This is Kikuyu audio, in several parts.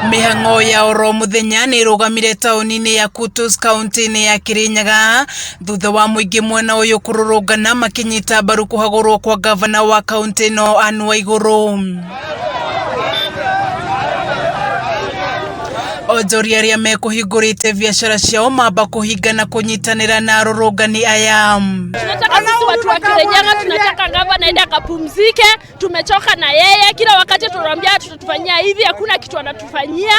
Mĩhang'o ya oro mũthenya nĩ ĩrũgamire taũni-inĩ ya Kutus kaunti-inĩ ya Kirinyaga thutha wa mũingĩ mwena ũyũ kũrũrũngana makĩnyita mbaru kũhagũrwo kwa gavana wa kaunti ĩno Anne Waigũrũ. Onjoria arĩa mekũhingũrĩte biacara ciao mamba kũhinga na kũnyitanĩra na arũrũngani aya. Tunataka sisi watu wa Kirinyaga, tunataka gavana aende akapumzike. Tumechoka na yeye, kila wakati tunaambia tutatufanyia hivi, hakuna kitu anatufanyia.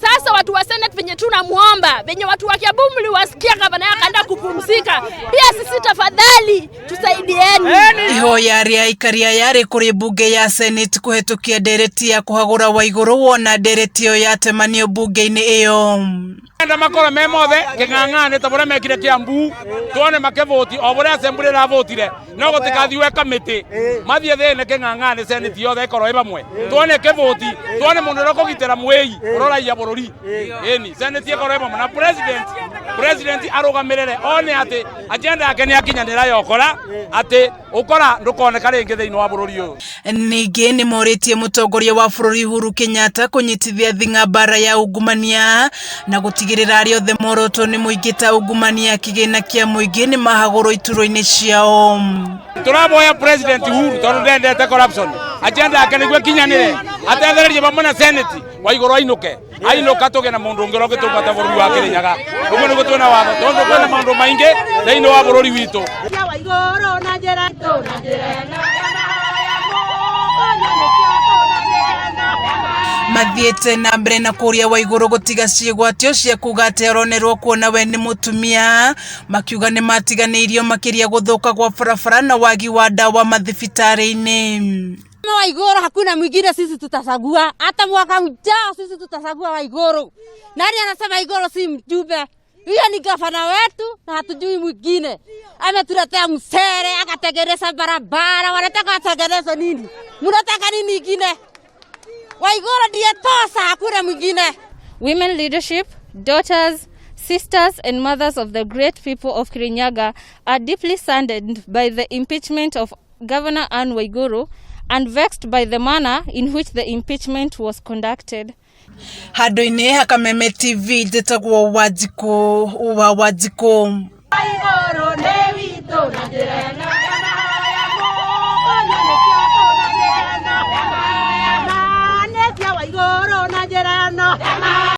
Sasa watu wa Senate venye tunamuomba, venye watu wa Kiambu mliwasikia gavana akaenda kupumzika, pia sisi tafadhali tusaidieni. Ihoya rĩa aikari aya rĩ kũrĩ mbunge ya Senate kũhetũkia ndereti ya kũhagũra Waigũrũ wona ndereti ĩyo yatemanio mbunge-inĩ ĩyo. Enda makorwo me mothe kĩng'ang'anĩ ta bũrĩa mekire Kiambu tuone makĩvũti o bũrĩa assembly ĩravũtire no gũtikathiwe kamĩtĩ mathiĩ thĩinĩ kĩng'ang'anĩ senate yothe ĩkorwo ĩ vamwe tuone kĩvũti tuone mũndũ ũrĩa ũkũgitĩra mwĩi ũroraiya bũrũri ĩni senate ĩkorwo ĩ vamwe na president arũgamĩrĩre one atĩ agenda yake nĩ akinyanĩra ya ũkora atĩ ũkora ndũkoneka rĩngĩ thĩinĩ wa bũrũri ũyũ. Ningĩ nĩ morĩtie mũtongoria wa bũrũri Uhuru Kenyatta kũnyitithia thing'a mbara ya ungumania na gũtigĩrĩra arĩa othe morotwo nĩ mũingĩ ta ungumania kĩgĩna kĩa mũingĩ nĩ mahagũrwo iturwa-inĩ ciao. Tũraboya President Uhuru tondũ ndendete corruption agenda yake nĩguo ĩkinyanĩre atethererie vamwe na Senate Waigũrũ ainũke ainũka tũgĩe na mũndũ ũngĩ ũrĩa ũngĩtungata bũrũri wa Kĩrĩnyaga ũguo nĩguo twĩna watho tondũ kwĩna maũndũ maingĩ thĩinĩ wa bũrũri witũ. Mathiĩte na mbere na kũria Waigũrũ gũtiga ciĩgwatio cia kuga atĩ aronerwo kuona we nĩ mũtumia makiuga nĩ matiganĩirio makĩria gũthũka gwa barabara na wagi wa ndawa mathibitarĩ-inĩ. Waiguru hakuna mwingine, sisi tutachagua. Hata mwaka ujao sisi tutachagua Waiguru. Nani anasema Waiguru si mjumbe? Huyo ni gavana wetu na hatujui mwingine. Ametuletea msere, akatengeneza barabara, wanataka watengeneze nini? Mnataka nini ingine? Waiguru ndiye tosa, hakuna mwingine. Women leadership, daughters, sisters and mothers of the great people of Kirinyaga are deeply saddened by the impeachment of Governor Anne Waiguru and vexed by the manner in which the impeachment was conducted. Handũ-inĩ ha Kameme TV njĩtagwo Wanjikũ wa Wanjikũ. Waiguru nĩ witũ na njĩra ĩno.